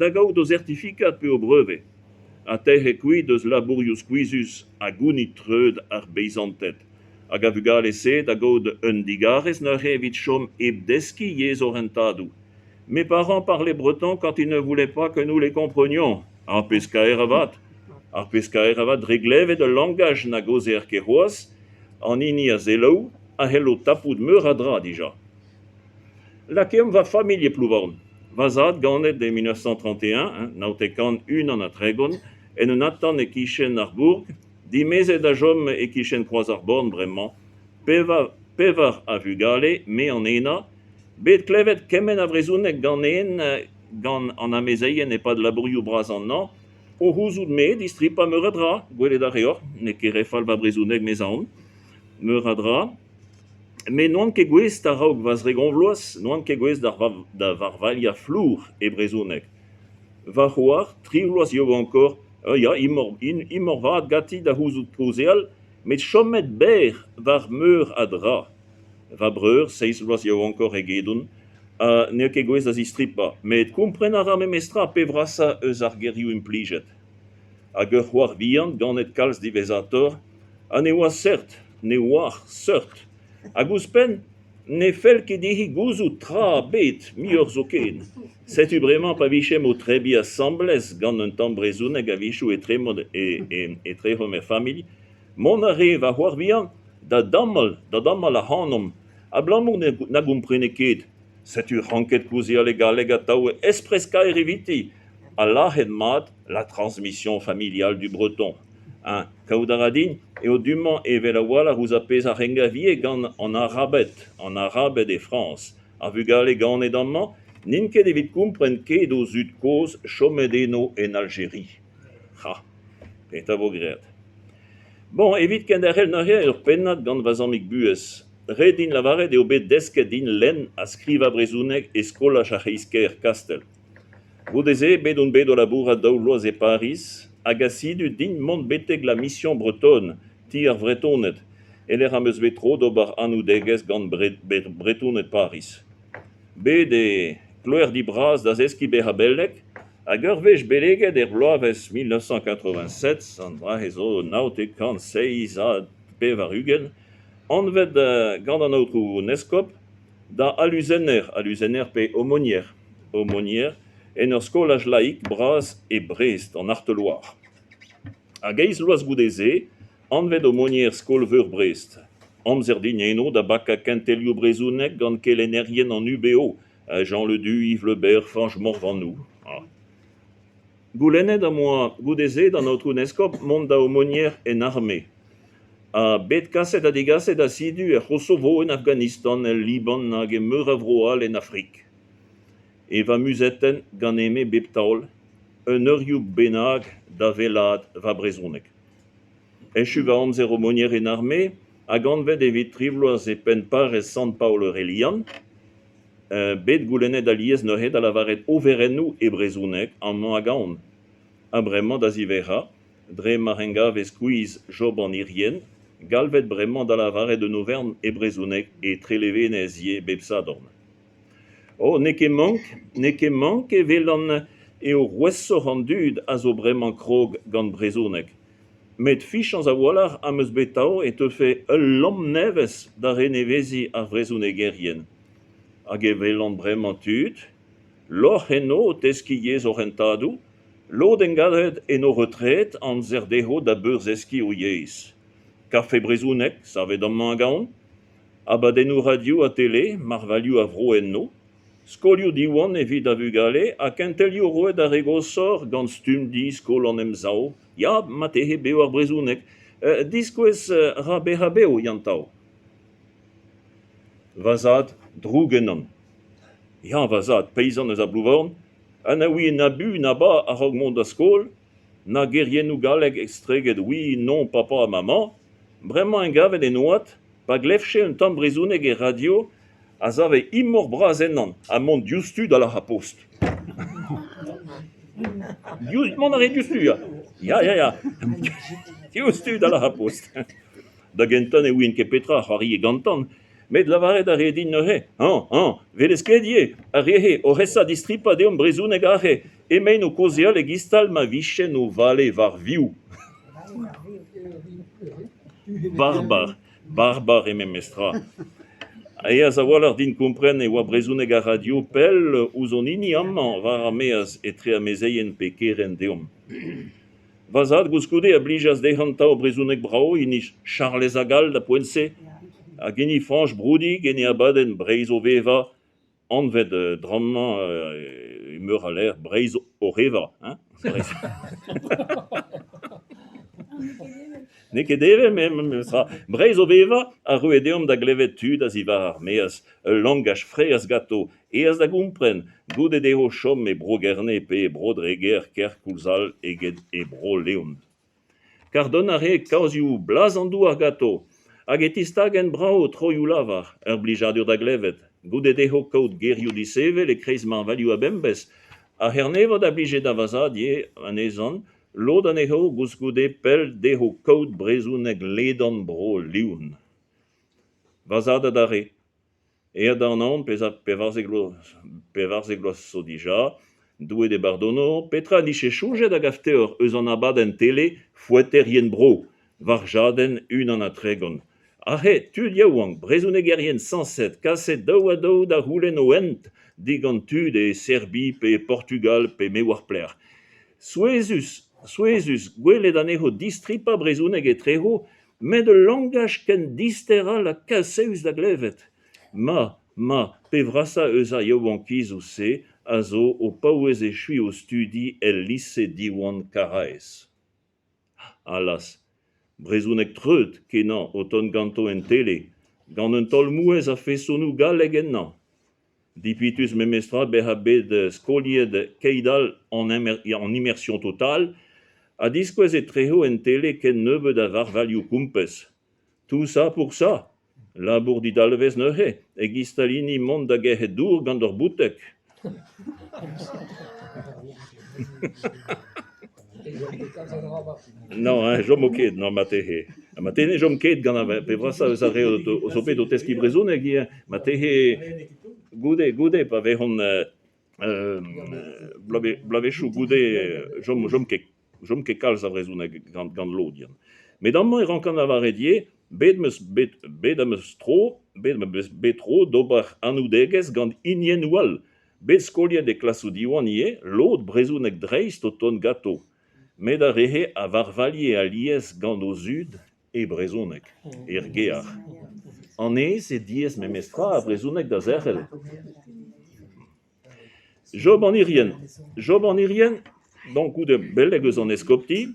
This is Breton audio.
da gaout o sertifikad pe o brevez, ha tec'het kuit eus labourioù skuizhus ha gounid treut ar beizanted. Hag ar vugale-se da gaout un digarez neuze evit chom hep deskiñ yezh o hentadoù. Mes parents parlaient breton quand ils ne voulaient pas que nous les comprenions. Ar pezh kaer avat, ar pezh kaer avat dre glevet ul langaj na gaozeer ket c'hoazh, an hini a selaou a c'hello tapout meur a dra dija. Lakaomp va familh e Plouvorn. Va zad ganet e 1931, 1931, en un atant e-kichen ar bourg, dimezet da chom e-kichen Kroaz ar Born bremañ, pevar a vugale, me an henañ, bet klevet kement a vrezhoneg ganen gant an amezeien e-pad labourioù bras an hañv, o c'houzout me distripañ meur a dra, gwelet a reoc'h, n'eo ket re fall va brezhoneg 'mezaon, meur a dra. Met n'oan ket gouest a-raok va zregont vloaz, n'oan ket gouest da varvailhañ flour e brezhoneg. Va c'hoar, tri vloaz yaouankoc'h, ya, imor vat ganti da c'houzout kaozeal, met chomet berr war meur a dra. Va breur, seizh vloaz yaouankoc'h egedon, n'eo ket gouest da zistripañ, met kompren a ra memestra pe vrasañ eus ar gerioù implijet. Hag ur c'hoar vihan ganet kalz diwezhatoc'h ha ne oa seurt, ne oar seurt. Hag ouzhpenn ne fell ket dezhi gouzout tra ebet, muioc'h zoken. Setu bremañ pa vijemp o tebriñ asambles gant un tamm brezhoneg a-wechoù etreomp er familh, mont a rae va c'hoar vihan da damall, da damall ac'hanomp abalamour na gomprene ket. Setu ranket kaozeal e galleg atav espres-kaer eviti ha lâret mat la transmission familiale du breton. Hein, kaout a ra din eo du-mañ evel a-walc'h ouzh ar pezh a c'hengavie gant an Arabed, an Arabed e Frañs. Ar vugale ganet amañ n'int ket evit kompren ket o zud-kozh chomet eno en Aljeri. Ha, petra 'vo graet ? Bon, evit kenderc'hel neuze ur pennad gant va zammig buhez. Ret din lavaret eo bet desket din lenn ha skrivañ brezhoneg e skolaj ar c'hreiz-kêr Kastell. Goude-se bet on bet o labourat daou vloaz e Pariz hag asidu din mont betek La Mission Bretonne, ti ar Vretoned, e-lec'h am eus bet tro d'ober anaoudegezh gant Bretoned Pariz. Bet e kloerdi bras da zeskiñ bezañ beleg hag ur wech beleget er bloavezh 1987, an dra-se zo 1987, Anvet gant an aotrou 'n eskob da aluzenner, aluzenner pe aumônier, aumônier en ur skolaj laik bras e Brest, an Arteloire. Hag eizh vloaz goude-se, anvet aumônier skol-veur Brest. Amzer din eno da bakañ kentelioù brezhoneg gant kelennerien an UBO, Jean Le Du, Yves Le Berre, Fañch Morvannou. Goulennet am boa goude-se d'an aotrou 'n eskob mont da aumônier en arme. Ha bet kaset ha degaset asidu er C'hosovo, en Afghanistan, el Liban hag e meur a vro all en Afrik. E va muzetenn ganen-me bep taol, un eurioù bennak da wellaat va brezhoneg. Echu va amzer aumônier en arme hag anvet evit tri vloaz e penn parrez Sant-Paol-Aorelian, Bet goulennet alies neuze da lavaret oferennoù e brezhoneg amañ hag ahont. Ha bremañ da ziwezhañ, dre ma engave skuizh Job an Irien, galvet bremañ da lavaret un oferenn e brezhoneg e Trelevenez ivez bep Sadorn. Oh, n'eo ket mank, n'eo ket mank e welan eo rouesoc'h an dud a zo bremañ krog gant brezhoneg. Met fichañs a-walc'h am eus bet 'tav e teufe ul lamm nevez da reneveziñ ar vrezhonegerien. Hag e welan bremañ tud, lorc'h enno o teskiñ yezh o c'hentadoù, lod engadet en o retred amzer dezho da beurzeskiñ o yezh. Kafe brezhoneg savet amañ hag ahont, abadennoù radio ha tele, marvailhoù a vro enno. Skolioù Diwan evit ar vugale ha kentelioù roet d'ar re goshoc'h gant Stumdi Skol an Emsav. Ya, marteze bev ar brezhoneg. Diskouez 'ra bezañ bev, Yann-Tao. Va zad, droug ennon. Ya, va zad, peizant eus a Blouvorn, ha na ouie na bu na ba a-raok mont da skol, na geriennoù gallek estreget oui, non, papa ha maman, bremañ engavet en oad, Pa glevche un tamm brezhoneg er radio a save imor bras ennañ ha mont diouzhtu da lârañ post. Mont a rae diouzhtu, ya. Ya, ya, ya. Diouzhtu da lârañ post. Da gentañ ne ouien ket petra a c'hoarie gantañ. Met lavaret a rae din neuze, Hañ, hañ, 'welez ket ivez, ar re-se oc'h esa distripañ deomp brezhoneg aze, emaint o kaozeal e-giz-tal ma vijent o vale war vioù. Barbar, barbar eo memestra. Aes a-walc'h din kompren e oa brezhoneg ar radio pell ouzh hon hini amañ war ar maez etre amezeien pe kerent deomp. Va zad koulskoude a blijas dezhañ tav brezhoneg brav, hini Charlez hag all da poent-se, hag hini Fañch Broudig en e abadenn Breizh o vevañ, anvet dra-mañ e meur a lec'h Breizh oc'h evañ hein. N'eo ket evel memestra. Breizh o vevañ a roe deomp da glevet tud a-ziwar ar maez, ul langaj fraezh ganto, aes da gompren, goude dezho chom e Bro-Gerne pe e Bro-Dreger kerkoulz all eget e Bro-Leon. Kar dont a rae kaozioù blaz an douar ganto hag e tistagent brav troioù-lavar, ur blijadur da glevet, goude dezho kaout gerioù disheñvel e-kreiz marvailhoù a-bemdez. Ar C'hernevad a blije da va zad ivez anezhañ, lod anezho koulskoude pell dezho kaout brezhoneg ledan Bro-Leon. Va zad adarre. Aet da Anaon 14 vloaz zo dija, Doue d'e bardono, petra en dije soñjet a gav deoc'h eus an abadenn tele Foeterien-bro war jadenn 31? Aze, tud yaouank, brezhonegerien sañset, kaset daou-ha-daou da c'houlenn o hent digant tud e Serbi pe e Portugal pe me 'oar pelec'h. Souezhus, souezhus gwelet anezho distripañ brezhoneg etrezo Met ul langaj ken dister all ha kasaus da glevet. Ma, ma, pe vrasañ eus ar yaouankizoù-se a zo o paouez echuiñ o studi el lise Diwan Karaez. Allaz, brezhoneg treut kenañ o tont ganto en tele, gant un taol-mouezh a fesonoù gallek ennañ. Dipitus memestra bezañ bet skoliet keit-all an immersion totale ha diskouez etrezo en tele ken nebeut a varvailhoù kompez. Tout ça pour ça ! Labour didalvez neuze, e-giz tal hini mont da gerc'hat dour gant ur bouteg. Non, hein, 'chomo ket, non marteze. Ha marteze ne chom ket gant ar pe vrasañ eus ar re zo bet o teskiñ brezhoneg ivez. Marteze goude goude pa vezont bloavezhioù goude chom chom ket chom ket kalz a vrezhoneg gant gant lod Yann. Met amañ e rankan lavaret ivez bet 'm eus bet bet am eus tro bet 'm eus bet tro d'ober anaoudegezh gant hiniennoù all. Bet skoliet e klasoù Diwan ivez, lod brezhoneg dreist o tont ganto. Met ar re-se a varvailhe alies gant o zud e brezhoneg, er gêr. Anez eo diaes memestra ar brezhoneg da zerc'hel. Job an Irien. Job an Irien, donc goude beleg eus an eskopti.